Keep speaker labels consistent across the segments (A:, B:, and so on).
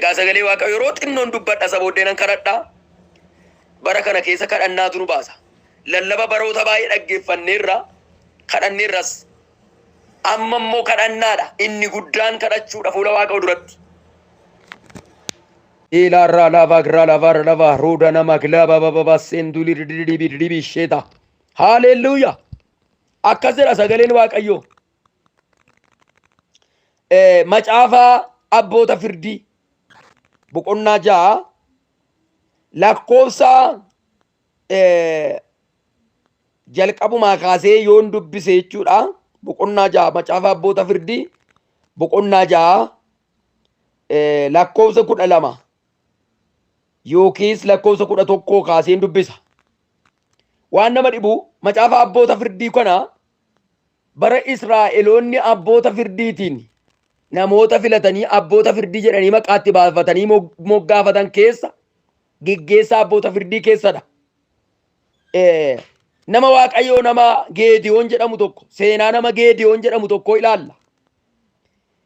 A: Egaa sagalee Waaqayyoo yeroo xinnoon dubbadha isa booddee nan kadhadha. Bara kana keessa kadhannaatu nu baasa. Lallaba baroota baay'ee dhaggeeffanneerra kadhanneerras. Amma immoo kadhannaadha. Inni guddaan kadhachuudha fuula Waaqayyoo duratti. Ilaarraa laafaa giraa lafaarra lafaa ruuda nama kilaa baba seendulii didibi didibi sheeta. Haalelluuyaa. Akkas jedha sagaleen Waaqayyoo. Macaafa abboota firdii boqonnaa 6 lakkoofsa jalqabumaa kaasee yoon dubbise jechuudha. Boqonnaa 6 macaafa abboota firdii boqonnaa 6 lakkoofsa 12 yookiis lakkoofsa 11 kaaseen dubbisa. Waan nama dhibu macaafa abboota firdii kana bara Israa'eloonni abboota firdiitiin namoota filatanii abboota firdii jedhanii maqaatti baafatanii moggaafatan keessa geggeessaa abboota firdii keessadha. Nama Waaqayyoo nama Geediyoon jedhamu tokko seenaa nama Geediyoon jedhamu tokko ilaalla.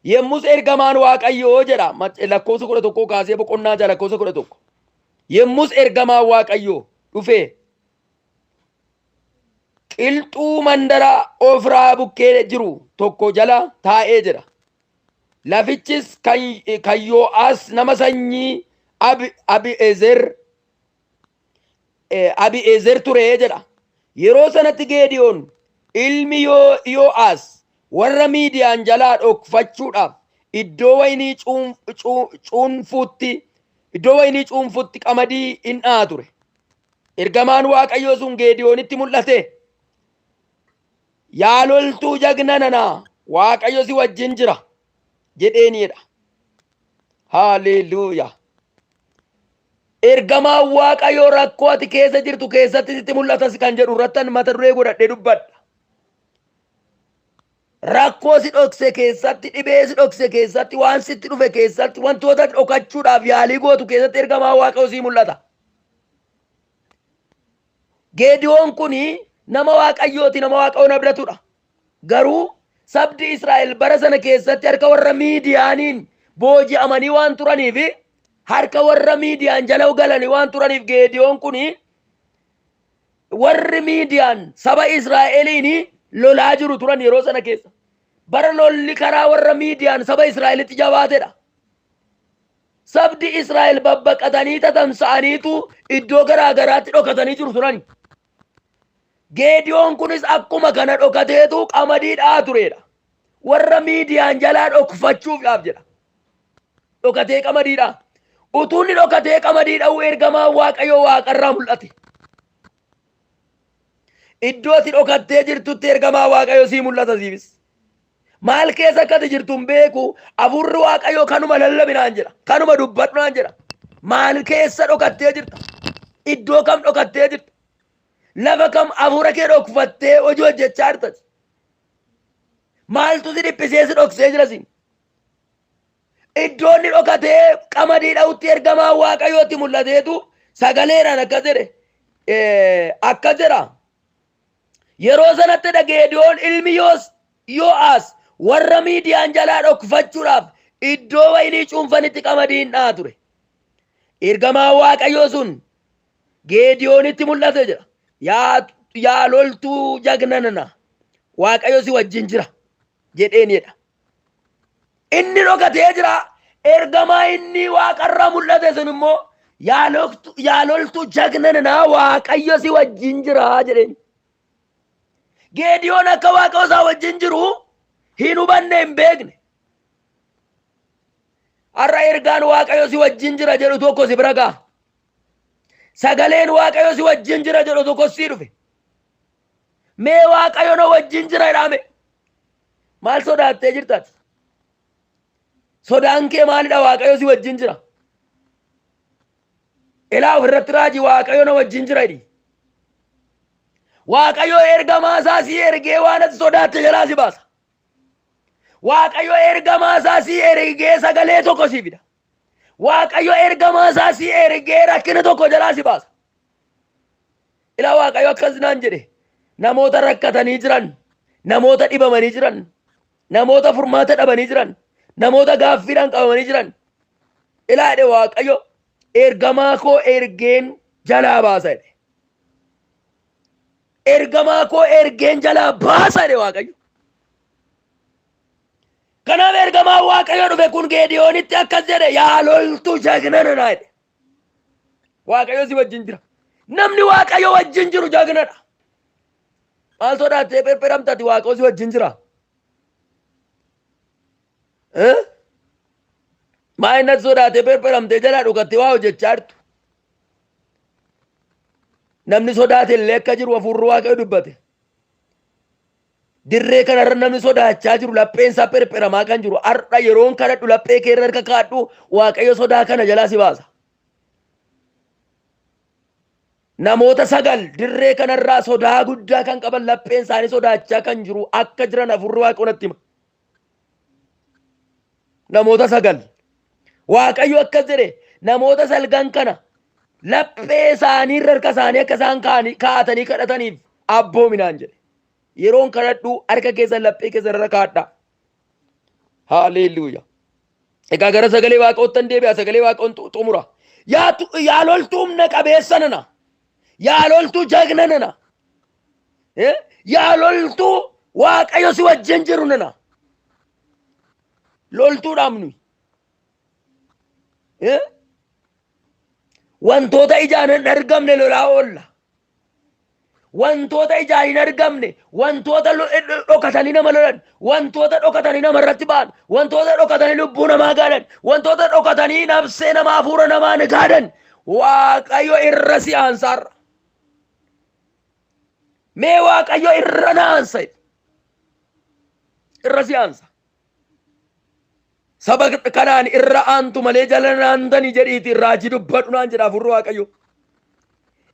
A: Yemmus ergamaan Waaqayyoo jedha lakkoofsa 11 kaasee boqonnaa 6 lakkoofsa 11. Yemmus ergamaan Waaqayyoo dhufee qilxuu mandara Ofraa bukkee jiru tokko jala taa'ee jira. Lafichis kan Yoo'aas nama sanyii Abi'ezer ture jedha. Yeroo sanatti Geediyoon ilmi Yoo'aas warra Miidiyaan jalaa dhokfachuudhaaf iddoo waynii cuunfuutti iddoo waynii cuunfutti qamadii in dha'a ture. Ergamaan Waaqayyoo sun Geediyoonitti mul'ate. Yaa loltuu jagna nana, Waaqayyo si wajjin jira jedheenidha. Haalleluuyaa. Ergamaan Waaqayyoo rakkoo ati keessa jirtu keessatti sitti mul'atas kan jedhu irrattan mata duree godhadhee dubbadha. Rakkoo si dhokse keessatti, dhibee si dhokse keessatti, waan sitti dhufe keessatti, wantoota dhokachuudhaaf yaalii gootu keessatti ergamaan Waaqayyoo sii mul'ata. Geediyoon kun nama Waaqayyooti, nama Waaqayyoon abdatudha. Garuu sabdi Israa'el bara sana keessatti harka warra Miidiyaaniin booji'amanii waan turaniif, harka warra Miidiyaan jala galanii waan turaniif Geediyoon kun warri Miidiyaan saba Israa'eliin lolaa jiru turan yeroo sana keessa. Bara lolli karaa warra Miidiyaan saba Israa'elitti jabaatedha. Sabdi Israa'el babbaqatanii tatamsa'aniitu iddoo garaa garaatti dhokatanii jiru turan. Geediyoon kunis akkuma kana dhokateetu qamadii dha'aa turedha. Warra Miidiyaan jalaa dhokfachuufhaaf jedha. Dhokatee qamadii dha'a. Utuu inni dhokatee qamadii dha'uu ergamaan Waaqayyoo waaqarraa mul'ate. Iddoo ati dhokattee jirtutti ergamaa Waaqayyoo sii mul'ata siifis. Maal keessa akka ati jirtu hin beeku. Hafuurri Waaqayyoo kanuma lallabi naan jedha. Kanuma dubbadhu naan jedha. Maal keessa dhokattee jirta? Iddoo kam dhokattee jirta? Lafa kam hafuura kee dhokfattee hojii hojjechaa jirta? Maaltu si dhiphisee si dhoksee jira siin? Iddoo inni dhokatee qamadii dha'utti ergamaa Waaqayyootti mul'ateetu sagaleedhaan akkas jedhe. Akkas jedha. Yeroo sanatti dha Geediyoon ilmi Yoo'aas warra Miidiyaan jalaa dhokfachuudhaaf iddoo waynii cuunfanitti qamadii hin dha'a ture. Ergamaan Waaqayyoo sun Geediyoonitti mul'ate jedha. Yaa loltuu jagna nana, Waaqayyo si wajjin jira jedheen jedha. Inni dhokatee jira. Ergamaa inni waaqarraa mul'ate sun immoo yaa loltuu jagna nanaa Waaqayyo si wajjin jira jedheen. Geediyoon akka Waaqayyo isaa wajjin jiru hin hubanne hin beekne. Har'a ergaan Waaqayyo si wajjin jira jedhu tokko si bira ga'a. Sagaleen Waaqayyo si wajjin jira jedhu tokko si dhufe. Mee Waaqayyo na wajjin jira jedhame. Maal sodaattee jirta ati? Sodaan kee maalidha? Waaqayyo si wajjin jira. Ilaa ofirratti raajii Waaqayyo na wajjin jira jedhi. Waaqayyo ergamaa isaa si ergee waan ati sodaatte jalaa si baasa. Waaqayyo ergamaa isaa si ergee sagalee tokko si fida. Waaqayyo ergamaa isaa si ergee rakkina tokko jalaa si baasa. Ilaa Waaqayyo akkas naan jedhe namoota rakkatanii jiran, namoota dhibamanii jiran, namoota furmaata dhabanii jiran, namoota gaaffiidhaan qabamanii jiran. Ilaa jedhe Waaqayyo ergamaa koo ergeen jalaa baasa jedhe. Ergamaa koo ergeen jalaa baasa jedhe Waaqayyo. Kanaaf ergamaan Waaqayyo dhufe kun Geediyoonitti akkas jedhe yaa loltuu jagna nana jedhe. Waaqayyo si wajjin jira. Namni Waaqayyo wajjin jiru jagnadha. Maal sodaattee pherpheramta ati Waaqayyo si wajjin jira. Eh? Maa inni ati sodaatee pherpheramtee jalaa dhokattee waa hojjechaa jirtu. Namni sodaate illee akka jiru hafuurri Waaqayyo dubbate. Dirree kanarra namni sodaachaa jiru lapheen isaa pherpheramaa kan jiru har'a yeroon kadhadhu laphee kee irra harka kaadhu Waaqayyo sodaa kana jalaa si baasa. Namoota 9 dirree kanarraa sodaa guddaa kan qaban lapheen isaanii sodaachaa kan jiru akka jiran hafuurri Waaqayyo natti hima. Namoota 9. Waaqayyo akkas jedhe namoota salgan kana laphee isaanii irra harka isaanii akka isaan kaa'atanii kadhataniif abboominaan jedhe. Yeroon kadhadhu harka keessan laphee keessan irra kaa'adhaa. Haaleluyyaa. Egaa gara sagalee waaqoottan deebi'a sagalee waaqoon xumura. Yaa loltuu humna qabeessa nana. Yaa loltuu jagna nana. Yaa loltuu waaqayyo si wajjin jiru nana. Loltuudhaaf nuyi. Wantoota ijaan hin argamne lolaa oolla. Wantoota ijaan hin argamne, wantoota dhokatanii nama lolan, wantoota dhokatanii nama irratti ba'an, wantoota dhokatanii lubbuu namaa gaadan, wantoota dhokatanii nafsee namaa hafuura namaa ni gaadan. Waaqayyo irra si aansaarra. Mee Waaqayyo irra na aansa. Irra si aansa. Saba kanaan irra aantu malee jala naantani jedhiiti raajii dubbadhu naan jedha hafuurri Waaqayyo.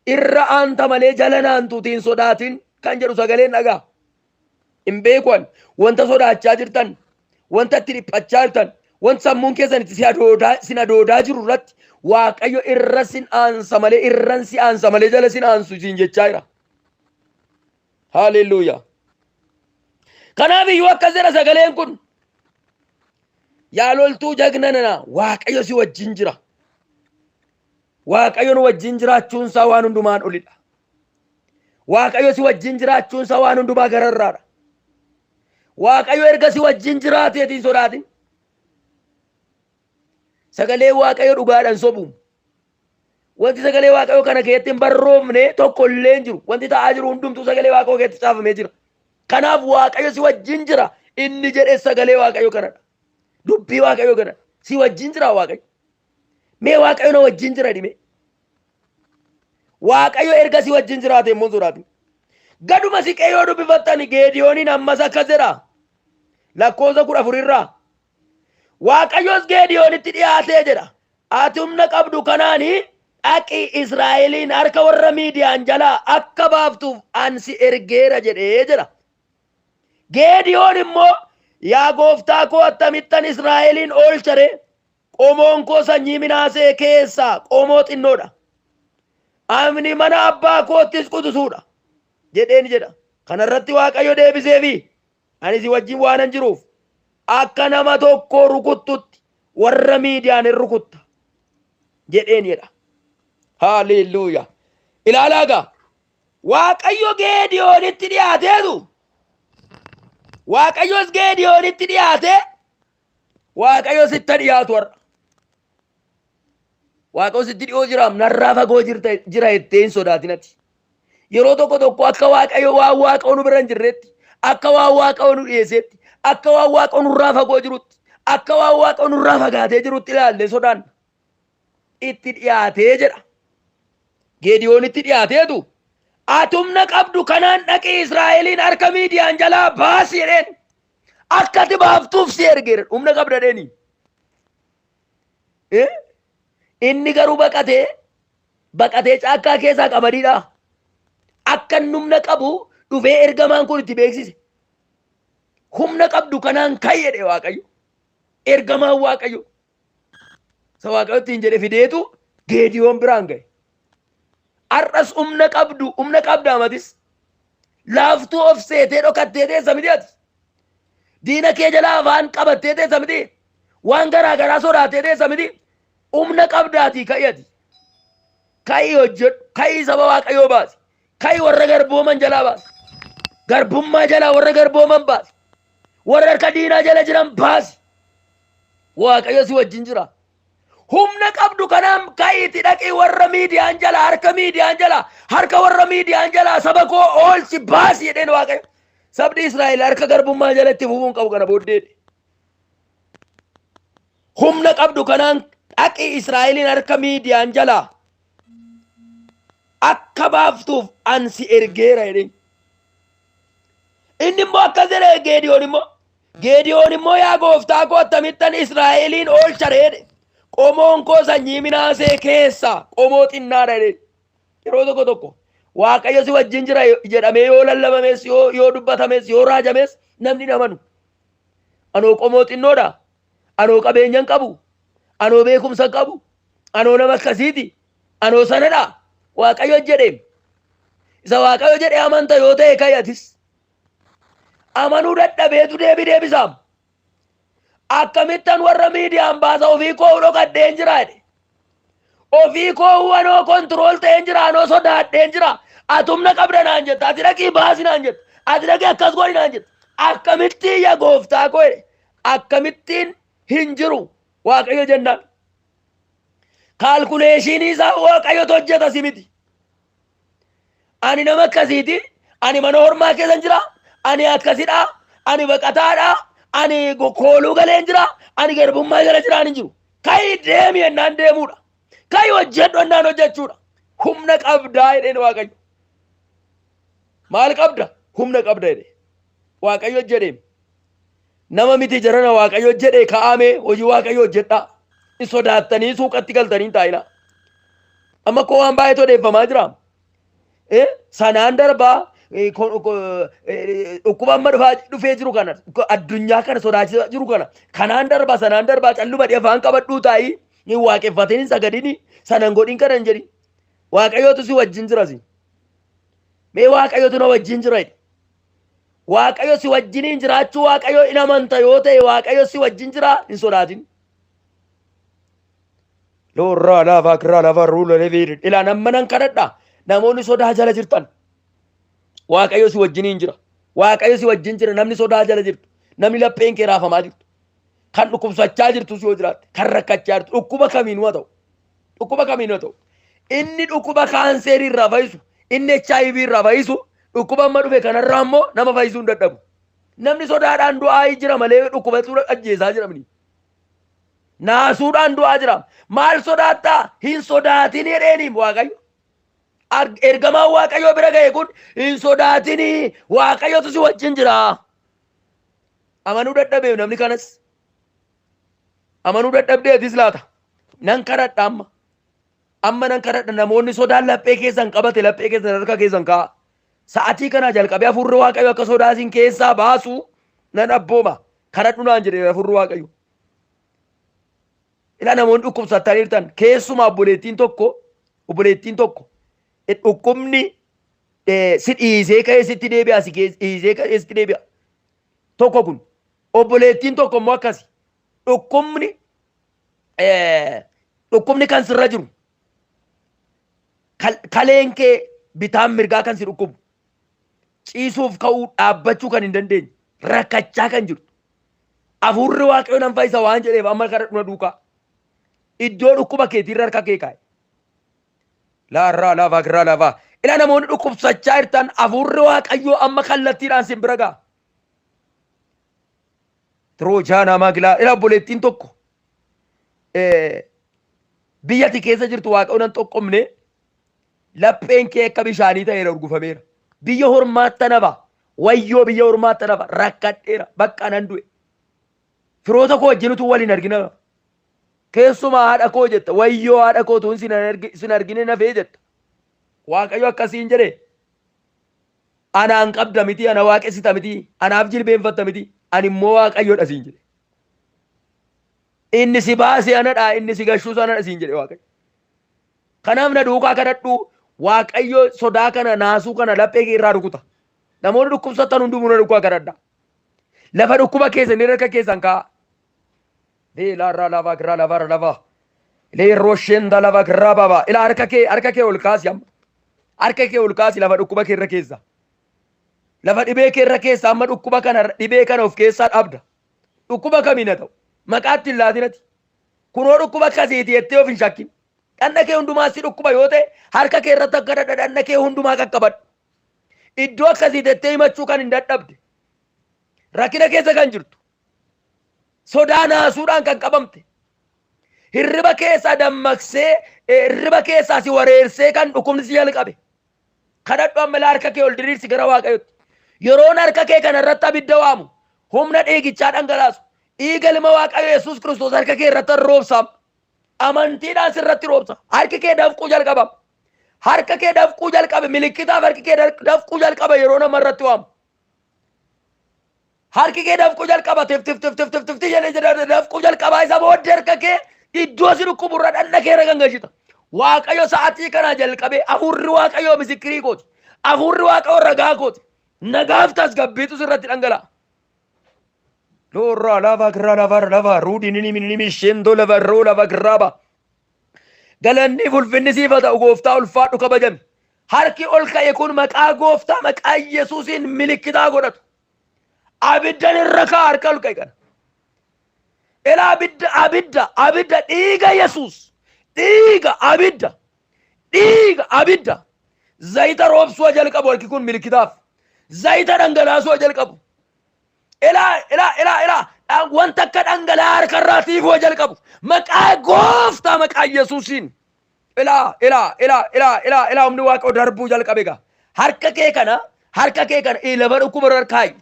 A: Irra aanta malee jala naantuuti hin sodaatin kan jedhu sagaleen dhagaa. Hin beekuan wanta sodaachaa jirtan, wanta itti dhiphachaa jirtan, wanta sammuun keessan itti si adoodaa, sin adoodaa jiru irratti Waaqayyo irra sin aansa malee irran si aansa malee jala sin aansu siin jechaa jira. Haalelluuyaa. Kanaaf iyyuu akkas jedha sagaleen kun. Yaa loltuu jagna nana Waaqayyo si wajjin jira. Waaqayyo nu wajjin jiraachuun isaa waan hundumaan olidha. Waaqayyo si wajjin jiraachuun isaa waan hundumaa gararraadha. Waaqayyo erga si wajjin jiraateeti hin sodaatin. Sagalee Waaqayyo dhugaadhaan sobu. Wanti sagalee Waaqayyoo kana keessatti hin barroofne tokko illee hin jiru. Wanti ta'aa jiru hundumtuu sagalee Waaqayyoo keessatti caafamee jira. Kanaaf Waaqayyo si wajjin jira. Inni jedhe sagalee Waaqayyoo kanadha. Dubbii Waaqayyoo kanadha. Si wajjin jira Waaqayyo. Mee Waaqayyo na wajjin jira dhime. Waaqayyo erga si wajjin jiraate immoo hin sodaatin. Gaduma siqee yoo dubbifattan Geediyooniin ammas akkas jedha. Lakkoofsa 14 irraa. Waaqayyos Geediyoonitti dhiyaatee jedha. Ati humna qabdu kanaan dhaqi Israa'eliin harka warra Miidiyaan jalaa akka baaftuuf an si ergeera jedhee jedha. Geediyoon immoo yaa gooftaa koo attamittan Israa'eliin oolcha ree? Qomoon koo sanyii Minaasee keessaa qomoo xinnoodha. Ani mana abbaa koottis quxisuudha jedheen jedha. Kanarratti Waaqayyo deebiseefi Ani si wajjin waanan jiruuf akka nama tokkoo rukuttutti warra Miidiyaan hin rukutta jedheen jedha. Haalelluuyaa. Ilaalaa gaa. Waaqayyo Geediyoonitti dhiyaateetu. Waaqayyos Geediyoonitti dhiyaatee Waaqayyo sitta dhiyaatu har'a. Waaqayyo sitti dhiyoo jiraam narraa fagoo jirta jira jettee hin sodaatin ati. Yeroo tokko tokko akka Waaqayyo waan Waaqayyo nu bira hin jirretti, akka waan Waaqayyo nu dhiyeessetti, akka waan Waaqayyo nurraa fagoo jirutti, akka waan Waaqayyo nurraa fagaatee jirutti ilaallee sodaanna. Itti dhiyaatee jedha. Geediyoonitti dhiyaateetu ati humna qabdu kanaan dhaqii Israa'eliin harka Miidiyaan jalaa baasi jedheen. Akka ati baaftuuf si ergeera. Humna qabda jedheeni. Eh? Inni garuu baqatee baqatee caakkaa keessaa qamadiidha. Akka inni humna qabu dhufee ergamaan kun itti beeksise. Humna qabdu kanaan ka'i jedhe Waaqayyo. Ergamaan Waaqayyo. Isa Waaqayyo ittiin jedhe fideetu Geediyoon biraan ga'e. Har'as humna qabdu humna qabda amatis. Laaftuu of seetee dhokattee teessa miti ati. Diina kee jalaa afaan qabattee teessa miti. Waan garaa garaa sodaattee teessa miti. Humna qabdaatii ka'i ati. Ka'ii hojjedhu. Ka'ii saba Waaqayyoo baasi. Ka'ii warra garbooman jalaa baasi. Garbummaa jalaa warra garbooman baasi. Warra harka diinaa jala jiran baasi. Waaqayyo si wajjin jira. Humna qabdu kanaan ka'iiti dhaqii warra miidiyaan jalaa harka miidiyaan jalaa harka warra miidiyaan jalaa saba koo oolchi baasi jedheen Waaqayyo. Sabni Israa'el harka garbummaa jalatti fufuu hin qabu kana booddee. Humna qabdu kanaan dhaqii Israa'eliin harka miidiyaan jalaa akka baaftuuf an si ergeera jedheen. Inni immoo akkas jedhe Geediyoon immoo. Geediyoon immoo yaa gooftaa koo akkamittan Israa'eliin oolcha ree jedhe. Qomoon koo sanyii Minaasee keessaa qomoo xinnaadha jedhe. Yeroo tokko tokko Waaqayyo si wajjin jira jedhamee yoo lallabames yoo dubbatames yoo raajames namni hin amanu. Anoo qomoo xinnoodha. Anoo qabeenya hin qabu. Anoo beekumsa hin qabu. Anoo nama akkasiiti. Anoo sanadha. Waaqayyo jedhe. Isa Waaqayyo jedhe amanta yoo ta'e ka'i atis. Amanuu dadhabeetu deebi deebisaam. Akkamittan warra miidiyaan baasa ofii koo dhokadheen jira jedhe. Ofii koo anoo kontirool ta'een jira anoo sodaadheen jira. Ati humna qabda naan jetta. Ati dhaqii baasi naan jetta. Ati dhaqii akkas godhi naan jetta. Akkamittiin yaa gooftaa koo jedhe. Akkamittiin hin jiru Waaqayyo jennaan. Kaalkuleeshinii isaa Waaqayyotu hojjeta si miti. Ani nama akkasiiti. Ani mana hormaa keessan jira. Ani akkasidha. Ani baqataadha. Ani kooluu galeen jira. Ani garbummaa jala jiraan hin jiru. Ka'i deemi ennaan deemuudha. Ka'i hojjedhu ennaan hojjechuudha. Humna qabdaa jedheen Waaqayyo. Maal qabda? Humna qabda jedhe. Waaqayyo jedheem. Nama miti jarana Waaqayyo jedhe ka'aamee hojii Waaqayyo hojjedhaa. Hin sodaattanii suuqatti galtanii hin taa'inaa. Amma koo waan baay'eetu odeeffamaa jira. Sanaan darbaa dhukkuba amma dhufee jiru kana addunyaa kana sodaachisaa jiru kana kanaan darbaa sanaan darbaa calluma dhee afaan qabadhuu taa'ii hin waaqeffatin hin sagadini sanan godhin kana hin jedhin. Waaqayyootu si wajjin jira si. Mee Waaqayyootu na wajjin jira jedhi. Waaqayyo si wajjiniin jiraachuu Waaqayyo in amanta yoo ta'e Waaqayyo si wajjin jira hin sodaatin. Loorraa laafaa kirraa laafaa ruula lefiirin. Ilaa namma nan kadhadha. Namoonni sodaa jala jirtan. Waaqayyo si wajjiniin jira. Waaqayyo si wajjin jira. Namni sodaa jala jirtu. Namni lapheen kee raafamaa jirtu. Kan dhukkubsachaa jirtus yoo jiraatte. Kan rakkachaa jirtu. Dhukkuba kamiinuu haa ta'u. Dhukkuba kamiinuu haa ta'u. Inni dhukkuba kaanseerii irraa fayyisu, inni HIV irraa fayyisu, dhukkuba amma dhufe kanarraa immoo nama fayyisuu hin dadhabu. Namni sodaadhaan du'aa jira malee dhukkubatu ajjeesaa jira mini. Naasuudhaan du'aa jira. Maal sodaattaa? Hin sodaatin jedheeniim Waaqayyo. Ergamaan Waaqayyoo bira ga'e kun hin sodaatinii Waaqayyotu si wajjin jira. Amanuu dadhabeef namni kanas. Amanuu dadhabdee atis laata. Nan kadhadha amma. Amma nan kadhadha namoonni sodaan laphee keessan qabate laphee keessan harka keessan kaa'a. Sa'atii kanaa jalqabee hafuurri Waaqayyo akka sodaa isin keessaa baasu nan abbooma. Kadhadhu naan jedhe hafuurri Waaqayyo. Ilaa namoonni dhukkubsattanii jirtan keessumaa obboleettiin tokko obboleettiin tokko dhukkubni si dhiisee ka'ee sitti deebi'a si dhiisee ka'ee sitti deebi'a. Tokko kun obboleettiin tokko immoo akkasi dhukkubni dhukkubni kan sirra jiru kaleen kee bitaan mirgaa kan si dhukkubu ciisuuf ka'uu dhaabbachuu kan hin dandeenye rakkachaa kan jirtu hafuurri waaqayyo nan fayyisa waan jedheef amma kadhadhu na duukaa iddoo dhukkuba keetiirra harka kee kaa'e laarraa laafaa kirraa laafaa ila namoonni dhukkubsachaa jirtan hafuurri waaqayyoo amma kallattiidhaan sin bira ga'a Tiroojaanaa maagilaa ila obboleettiin tokko biyya ati keessa jirtu waaqayyo nan xoqqomne lapheen kee akka bishaanii ta'eera urgufameera. Biyya hormaatti nafa wayyoo biyya hormaatti nafa rakkadheera bakka nan du'e. Firoota koo wajjin utuu waliin argina keessumaa haadha koo jetta wayyoo haadha koo utuun sin argine nafee jetta. Waaqayyo akkasiin jedhe Anaan qabda miti, ana waaqessita miti, anaaf jilbeenfatta miti, ani immoo Waaqayyoodha siin jedhe. Inni si baase anadha, inni si gashuus anadha siin jedhe Waaqayyo. Kanaaf na duukaa kadhadhu, Waaqayyo sodaa kana, naasuu kana laphee kee irraa rukuta. Namoonni dhukkubsattan hundumuu na duukaa kadhadha. Lafa dhukkuba keessan irra harka keessan kaa'a. Beelaa irraa lafaa kirraa lafaa irra lafaa. Leerroo shenda lafa kirraababa. Ilaa harka kee, harka kee ol kaasi amma. Harka kee ol kaasi lafa dhukkuba kee irra keessa. Lafa dhibee kee irra keessa amma dhukkuba kana, dhibee kana of keessaa dhabda. Dhukkuba kamiin haa ta'u. Maqaatti hin laatinati. Kunoo dhukkuba akkasiiti jettee of hin shakkin. Dhandha kee hundumaa si dhukkuba yoo ta'e harka kee irratti akka dhadha dhandha kee hundumaa qaqqabadhu. Iddoo akkasii jettee himachuu kan hin dadhabde. Rakkina keessa kan jirtu. Sodaa naasuudhaan kan qabamte. Hirriba keessaa dammaqsee, hirriba keessaa si wareersee kan dhukkubni si jalqabe. Kadhadhu amma ilaa harka kee ol diriirsi gara Waaqayyootti. Yeroon harka kee kana irratti abidda waamu, humna dhiigichaa dhangalaasu, dhiiga ilma Waaqayyo Yesuus Kiristoos harka kee irratti roobsa. Amantiidhaan sirratti roobsa. Harki kee dafquu jalqaba. Harka kee dafquu jalqabe, milikkitaaf harki kee dafquu jalqaba yeroo nama irratti waamu. Harki kee dafquu jalqaba, tif tif tif tif tif tif jedhee jedhee dafquu jalqaba. Isa booddee harka kee iddoo si dhukkubu irra dhandha kee irra gangashita. Waaqayyo sa'atii kanaa jalqabee hafuurri Waaqayyoo misikirii kooti. Hafuurri Waaqayyoo ragaa kooti. Nagaaf tasgabbiitu sirratti dhangala'a. Loorraa lafa kirraa lafa lafa ruudii nini nini shendo lafa roo lafa kirraaba. Galanni fulfinni siif haa ta'u gooftaa, ulfaadhu, kabajami. Harki ol ka'e kun maqaa gooftaa, maqaa Yesuusiin milikkitaa godhatu. Abiddan irra ka'a harka ol ka'e kana. Ilaa abidda, abidda, abidda, dhiiga Yesuus, dhiiga, abidda, dhiiga, abidda. Zayita roobsuu haa jalqabu harki kun milikkitaaf. Zayita dhangalaasuu haa jalqabu. Ilaa, ilaa, ilaa, ilaa, wanta akka dhangala'aa harkarraa tiifuu haa jalqabu. Maqaa gooftaa, maqaa Yesuusiin. Ilaa, ilaa, ilaa, ilaa, ilaa, ilaa, humni Waaqayyoo darbuu jalqabe egaa. Harka kee kana, harka kee kana lafa dhukkuba irra kaa'i.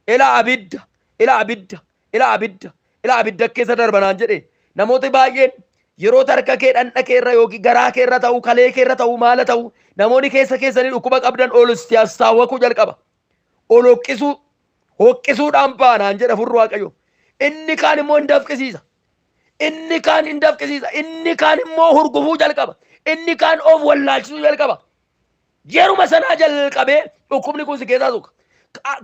A: Ilaa abidda, ilaa abidda, ilaa abidda, ilaa abidda keessa darbanaan jedhe. Namooti baay'een yeroo harka kee dhandha kee irra yookiin garaa kee irra ta'u, kalee kee irra ta'u, maala ta'u, namoonni keessa keessanii dhukkuba qabdan ol si assaawwakuu jalqaba. Ol hoqqisuu, hoqqisuudhaan baanaan jedha furru Waaqayyo. Inni kaan immoo hin dafqisiisa. Inni kaan hin dafqisiisa. Inni kaan immoo hurgufuu jalqaba. Inni kaan of wallaalchisuu jalqaba. Yeruma sanaa jalqabee dhukkubni kun si keessaa suuqa.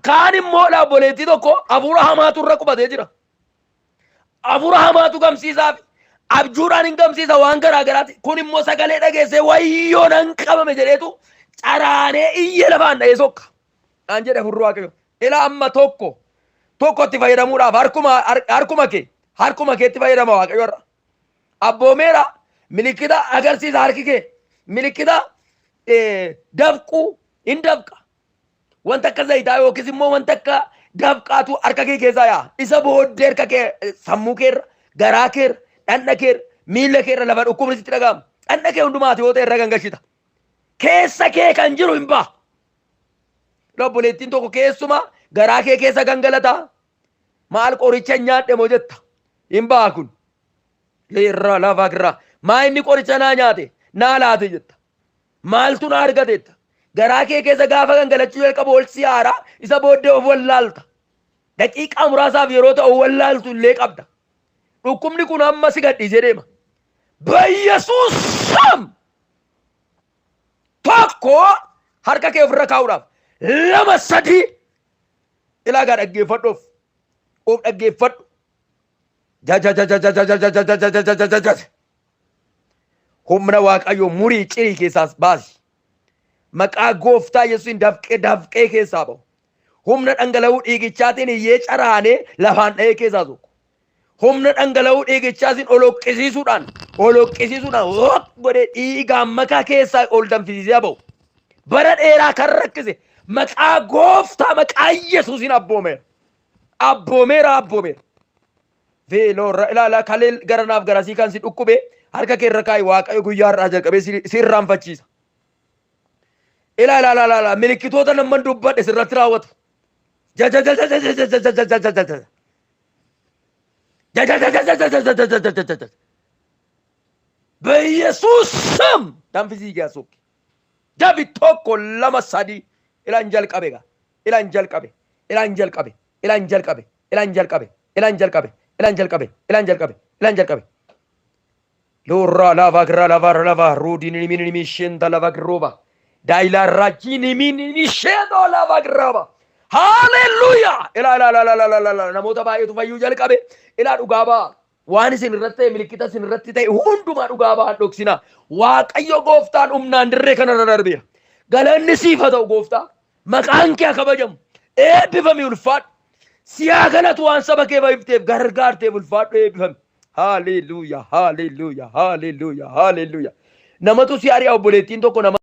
A: Kaan immoo obboleettii tokko hafuura hamaatu irra qubatee jira. Hafuura hamaatu gamsiisaaf abjuudhaan hin gamsiisa waan garaa garaati. Kun immoo sagalee dhageessee wayyoo nan qabame jedheetu caraanee iyyee lafaan dha'ee sokka. Naan jedhe hafuurri Waaqayyo. Ilaa amma tokko tokkotti fayyadamuudhaaf harkuma harkuma kee, harkuma keetti fayyadama Waaqayyo irra. Abboomeera, milikkita agarsiisa harki kee. Milikkita dafquu hin dafqa. Wanta akka zayitaa yookiis immoo wanta akka dafqaatu harka kee keessaa yaa'a. Isa booddee harka kee, sammuu keerra, garaa keerra, dhandha keerra, miila keerra, lafa dhukkubni sitti dhaga'amu. Dhandha kee hundumaati yoo ta'e irra gangashita. Keessa kee kan jiru hin ba'a. Obboleettiin tokko keessuma garaa kee keessa gangalataa. Maal qoricha nyaadhe moo jetta. Hin ba'a kun. Leerraa lafa irraa. Maa inni qoricha naa nyaate naa laate jetta. Maaltu na argatetta. Garaa kee keessa gaafa gangalachuu jalqabu ol si haara, isa booddee of wallaalta. Daqiiqaa muraasaaf yeroo ta'u wallaaltu illee qabda. Dhukkubni kun amma si gadhiisee deema. Bayyasuus sam! Tokko harka kee ofirra kaa'uudhaaf. Lama, sadii. Ilaagaa dhaggeeffadhu, of. Of dhaggeeffadhu. Jajajajajajajajajajajajajajaja. Humna Waaqayyoo murii cirii keessaas baasi. Maqaa gooftaa Yesuusiin dafqee dafqee keessaa ba'u. Humna dhangala'uu dhiigichaatiin iyyee caraanee lafaan dha'ee keessaa sokku. Humna dhangala'uu dhiigichaatiin ol hoqqisiisuudhaan, ol hoqqisiisuudhaan hoq godhee dhiigaan makaa keessaa ol danfisiisee ba'u. Bara dheeraa kan rakkise maqaa gooftaa, maqaa Yesuusiin abboomeera. Abboomeera, abboomeera. Veeloorra ilaalaa kalee garanaaf garasii kan si dhukkube harka kee irra kaa'i, Waaqayyo guyyaa har'aa jalqabee si irraanfachiisa. Ilaa, ilaa, ilaa, ilaa, milikkitoota namman dubbadhe sirratti raawwatu. Jajajajajajajajajajajajaja. Jajajajajajajajajajajaja. በኢየሱስ ስም danfisii gaasokki. Dafi, tokko, lama, sadii. Ilaan jalqabe gaa. Ilaan jalqabe. Ilaan jalqabe. Ilaan jalqabe. Ilaan jalqabe. Ilaan jalqabe. Ilaan jalqabe. Ilaan jalqabe. Ilaan jalqabe. Lorra lava gra lava lava rudi ni mi ni shenda lava groba. Daila rajini mi ni shendo lava graba. Hallelujah! Ilaa, ilaa, ilaa, ilaa, ilaa, ilaa, namoota baay'eetu fayyuu jalqabe. Ilaa, dhugaa ba'a. Waan isin irratti ta'e milikkita isin irratti ta'e hundumaa dhugaa ba'aa dhoksinaa. Waaqayyo gooftaan humnaan dirree kanarra darbeera. Galanni siif haa ta'u gooftaa. Maqaan kee haa kabajamu. Eebbifami ulfaadhu. Si haa galatu waan saba kee fayyifteef gargaarteef ulfaadhu eebbifami. Haaleluuyaa haaleluuyaa haaleluuyaa haaleluuyaa. Namatu si ari'a obboleettiin tokko nama.